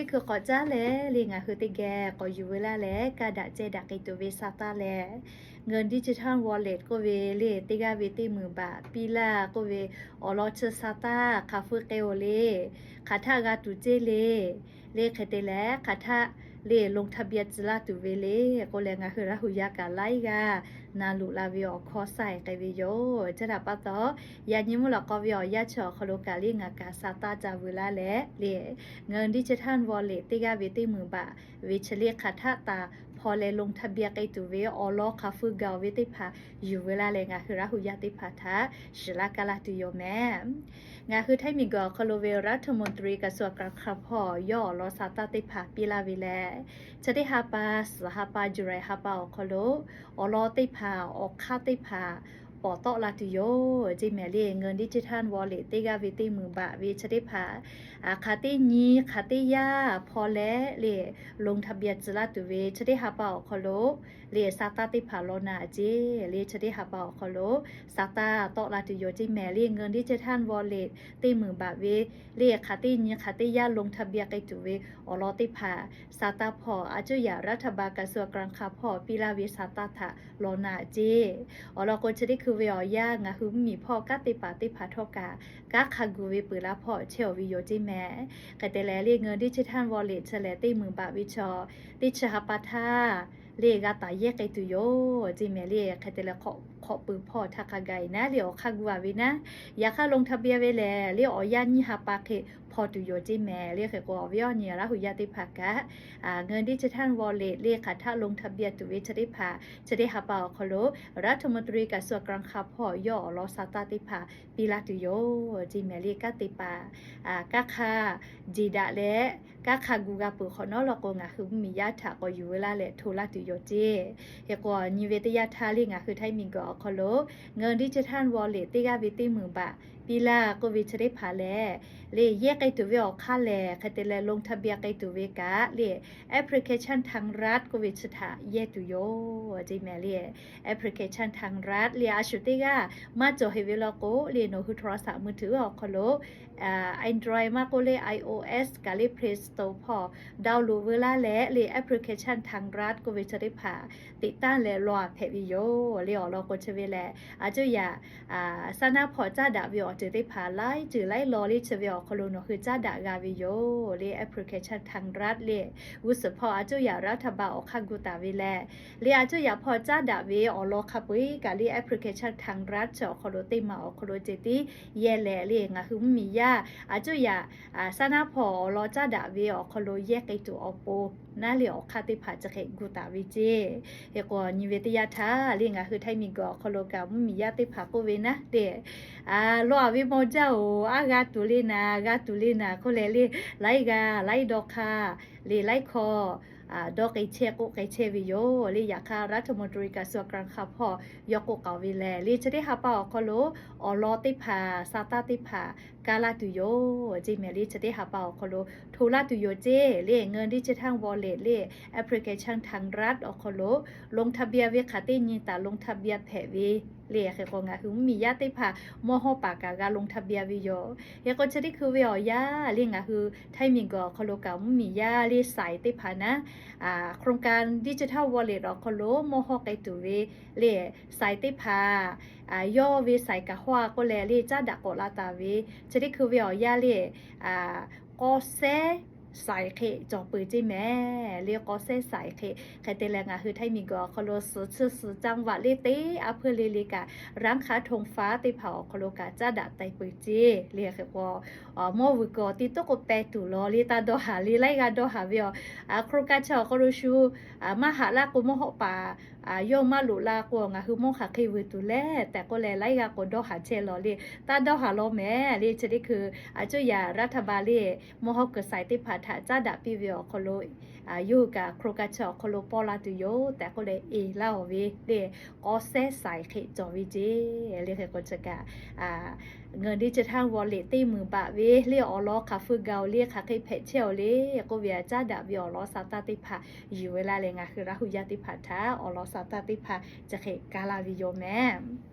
Teˇ hkui k'awꞈ caˉ leh le ngaˬ hui teˇ geh k'awꞈ yuˬ veu laˇ leh, kaˇ daꞈ ceh daꞈ k'ai tuˬ ve sa taˇ lehˬ, Ngeuˇ digital wallet k'oˆ ve le teˇ g'aˇ ve teˇ meunˍ baꞈ piˇ laˇ k'oˆ ve awˬ lawn chi sa taˇ hk'aˬ hpfuhˇ k'ai-oˬ le. Hk'aˬ htaˆ g'a tuˬ ceˇ le. Le hk'e te leh hk'aˬ htaˆ le ลงทะเบียน tcuh laˇ tuˬ ve le k'oˆ leh, ngaˬ hui Laˇ huˍ yaˇ kaꞈ laiˉ g'aˇ na luꞈ la ve awˬ hkawˇ saiˍ k'ai ve yoˬ. Chi htaꞈ pa taw, yaꞈ nyi mvuhˇ lawꞈ k'aw ve awˬ yanˇ chi awˬ hk'aw lo kaꞈ le ngaˬ kaꞈ sa taˇ ca veu laˇ leh le, Ngeuˇ digital wallet teˇ g'aˇ ve teˇ meunˍ baꞈ ve chi le hk'aˬ htaˆ taˍ hpaw leh ลงทะเบียน k'ai tuˬ ve awˬ lawn hk'aˬ hpfuhˇ gaˬ-oˬ ve teˇ hpaˍ yuˬ veu laˇ leh, ngaˬ hui Laˇ huˍ yaˇ teˇ hpaˍ htaꞈ shiˍ laˇ kaˇ laˇ tuˬ yoˬ mehˍ. Ngaˬ hui Htaiˇ miˬguiˬ awˬ hk'aw lo ve รัฐมนตรีกระทรวงการคลัง hpawˇ yawˇ awˬ lawn sa taˇ teˇ hpaˍ piˇ laˇ ve lehˬ, chi teˇ ha pa, suhˍ ha pa, July ha pa awˬ hk'aw lo awˬ lawn teˇ hpaˍ, awˬ hk'aˇ teˇ hpaˍ pawˍ tawˆ la tuˬ yoˬ ceˇ mehˍ le. Ngeuˇ digital wallet teˇ g'aˇ ve teˇ meunˍ baꞈ ve chi teˇ hpaˍ hk'aˬ teˇ nyi hk'aˬ teˇ yaˇ hpaw leh le ลงทะเบียน tcuh laˇ tuˬ ve chi teˇ ha pa awˬ hk'aw lo le sa taˇ teˇ hpaˍ law na ceˇ le. Chi teˇ ha pa awˬ hk'aw lo sa taˇ tawˆ la tuˬ yoˬ ceˇ mehˍ le. Ngeuˇ digital wallet teˇ meunˍ baꞈ ve le hk'aˬ teˇ nyi hk'aˬ teˇ yaˇ ลงทะเบียน k'ai tuˬ ve awˬ lawn teˇ hpaˍ sa taˇ hpawˇ, aˬ cuˇ yaꞈ รัฐบาลกระทรวงการคลัง hpawˇ piˇ laˇ ve sa taˇ htaꞈ law na ceˇ. Awˬ lawn k'o, chi teˇ hkui ve awˬ yanˇ ngaˬ hui mvuhˇmiˬ hpawˇ kanˉ te paˍ teˇ hpaˍ htawˇ kaꞈ kanˉ hk'a gu ve peuˬ laˇ hpawˇ chehˇ-oˬ ve yoˬ ceˇ mehˍ. Hk'e te leh le Ngeuˇ digital wallet chi lehˬ teˇ meunˍ baꞈ ve chaw teˇ chi ha pa htaˇ le g'a taˍ yehˇ k'ai tuˬ yoˬ ceˇ mehˍ le. Hk'e te leh hk'awꞈ pui hpawˇ htaˇ hk'a gaˬ-e naˉ le awˬ hk'aˇ gu-a ve naˉ, yaꞈ hk'aˇ ลงทะเบียน ve lehˬ le awˬ yanˇ nyiˇ ha pa hk'e hpaw tuˬ yoˬ ceˇ mehˍ le. Hk'e k'o, awˬ viˉ awˬ nyi Laˇ huˍ yaˇ teˇ hpaˍ kaꞈ Ngeuˇ digital wallet le hk'aˬ htaˆ ลงทะเบียน tuˬ ve chi teˇ hpaˍ chi teˇ ha pa awˬ hk'aw lo รัฐมนตรีกระทรวงการคลัง hpawˇ yawˇ awˬ lawn sa taˇ teˇ hpaˍ piˇ laˇ tuˬ yoˬ ceˇ mehˍ le. Kanˉ te paˍ kanˉ hk'a jeˬ daꞈ leh kanˉ hk'a gu g'a peuˬ hk'awꞈ nawˉ law k'o, ngaˬ hui mvuhˇmiˬ yaˇ htaꞈ k'awꞈ yuˬ veu laˇ leh hto laˇ tuˬ yoˬ ceˇ. Hk'e k'o, nyi ve teˇ yanˇ htaˇ le ngaˬ hui Htaiˇ miˬguiˬ awˬ hk'aw lo Ngeuˇ digital wallet teˇ g'aˇ ve teˇ meunˍ baꞈ piˇ laˇ k'oˆ ve chi teˇ hpaˍ lehˬ le yehˇ k'ai tuˬ ve awˬ hk'aˇ lehˬ, hk'e te leh ลงทะเบียน k'ai tuˬ ve kaꞈ le application ไทยรัฐ k'oˆ ve chi htaꞈ yehˇ tuˬ yoˬ ceˇ mehˍ le. Application ไทยรัฐ le a shu teˇ g'aˇ maˇ cawˬ heˆ ve law k'o le, nawˬ hui โทรศัพท์มือถือ awˬ hk'aw lo Android maˇ k'oˆ le iOS kaꞈ le Play Store hpawˇ download veu laˇ leh le application ไทยรัฐ k'oˆ ve chi teˇ hpaˍ tiꞈ tanˇ leh law-a hpehꞈ ve yoˬ le. Awˬ lawn k'o chi ve lehˬ, aˬ cuˇ yaꞈ saˉ naˉ hpawˇ caˉ daꞈ ve awˬ ceuˬ teˇ hpaˍ laiˉ ceuˬ laiˉ law le chi ve awˬ hk'aw lo nawˬ hui caˉ daꞈ g'a ve yoˬ le. Application ไทยรัฐ le g'uˇ suhˍ hpawˇ aˬ cuˇ yaꞈ รัฐบาล awˬ hk'aˇ gu taˍ ve lehˬ le, aˬ cuˇ yaꞈ hpawˇ caˉ daꞈ ve awˬ lawn hk'a peu-eˬ kaꞈ le application ไทยรัฐ chi awˬ hk'aw lo teˇ maˬ awˬ hk'aw lo ceh tiˉ yehˇ leh le ngaˬ hui mvuhˇmiˬ yaˇ aˬ cuˇ yaꞈ saˉ naˉ hpawˇ awˬ lawn caˉ daꞈ ve awˬ hk'aw lo yehˇ k'ai tuˬ awˬ pon naˉ le awˬ hk'aˇ teˇ hpaˍ chi hk'e gu taˍ ve ceˇ. Hk'e k'o, nyi ve teˇ yanˇ htaˇ le ngaˬ hui Htaiˇ miˬguiˬ awˬ hk'aw lo kaꞈ mvuhˇmiˬ yaˇ teˇ hpaˍ k'oˆ ve naˉ le, law-a ve mawˬ jaˇ-oˬ, aˉ g'a tuˬ le naˍ, g'a tuˬ le naˍ k'oˆ leh le laiˉ g'aˇ laiˉ dawˇ hk'aˇ le laiˉ hkawˇ dawˇ k'ai chehˇ k'oˆ k'ai chehˇ ve yoˬ le. Yaꞈ hk'aˇ รัฐมนตรีกระทรวงการคลัง hpawˇ yawˇ k'oˆ k'aoˍ ve lehˬ le, chi teˇ ha pa awˬ hk'aw lo awˬ lawn teˇ hpaˍ sa taˇ teˇ hpaˍ kaˇ laˇ tuˬ yoˬ ceˇ mehˍ le. Chi teˇ ha pa awˬ hk'aw lo hto laˇ tuˬ yoˬ ceˇ le. Ngeuˇ digital wallet le application ไทยรัฐ awˬ hk'aw lo ลงทะเบียน ve hk'aˬ teˇ nyi taˍ ลงทะเบียน hpehꞈ ve le. Hk'e k'o, ngaˬ hui mvuhˇmiˬ yaˇ teˇ hpaˍ mawˇ hawˇ paˍ kaꞈ g'a ลงทะเบียน ve yoˬ. Hk'e k'o, chi teˇ hkui ve awˬ yanˇ le ngaˬ hui Htaiˇ miˬguiˬ awˬ hk'aw lo kaꞈ mvuhˇmiˬ yaˇ le สาย teˇ hpaˍ naˉ โครงการ ดิจิทัลวอลเล็ต awˬ hk'aw lo mawˇ hawˇ k'ai tuˬ ve le สาย teˇ hpaˍ yawˇ ve สาย kaꞈ hawˇ-a k'oˆ leh le caˉ daꞈ k'awꞈ la taˍ ve chi teˇ hkui ve awˬ yanˇ le k'aw sehˉ สาย hk'e cawˬ peuˬ ceˇ mehˍ le. K'aw sehˉ สาย hk'e hk'e te leh ngaˬ hui Htaiˇ miˬguiˬ awˬ hk'aw lo suhˍ chi suhˍ จังหวัด le teˇ aˉ hpeuˇ le le kaꞈ ร้านค้าธงฟ้า teˇ hpaˍ awˬ hk'aw lo kaꞈ caˉ daꞈ taiˍ peuˬ ceˇ le. Hk'e k'o, mawˇ vuiˬ kuiˬ awˬ ti toˉ k'o peh tuˬ law le taˇ dawˇ haˍ le laiˉ g'aˇ dawˇ haˍ ve yoˬ. โครงการ chi awˬ hk'aw lo shu maˇ haꞈ laˇ k'o mawˇ hawˇ paˍ yawˇ maˇ loꞈ la k'o ngaˬ hui mawˇ hk'aˬ hk'e vuiˬ tuˬ le tehꞈ k'oˆ leh laiˉ g'aˇ k'o dawˇ haˍ chehˇ law le. Taˇ dawˇ haˍ law mehˍ le. Chi teˇ hkui aˬ cuˇ yaꞈ รัฐบาล le mawˇ hawˇ kuiˬ สาย teˇ hpaˍ htaꞈ caˉ daꞈ piˇ ve awˬ hk'aw lo yawˇ hui kaꞈ โครงการ chi awˬ hk'aw lo paw la tuˬ yoˬ tehꞈ k'oˆ leh eˬ laˇ-oˬ ve le k'aw sehˉ สาย hk'e cawˬ ve ceˇ le. Hk'e k'o chi kaꞈ Ngeuˇ digital wallet teˇ meunˍ baꞈ ve le awˬ lawn hk'aˬ hpfuhˇ gaˬ-oˬ le hk'aˬ hk'e hpehꞈ chehˇ-oˬ le k'oˆ ve aꞈ caˉ daꞈ ve awˬ lawn sa taˇ teˇ hpaˍ yuˬ ve laˇ leh ngaˬ hui Laˇ huˍ yaˇ teˇ hpaˍ htaꞈ awˬ lawn sa taˇ teˇ hpaˍ chi hk'e kaˇ laˇ ve yoˬ mehˍ.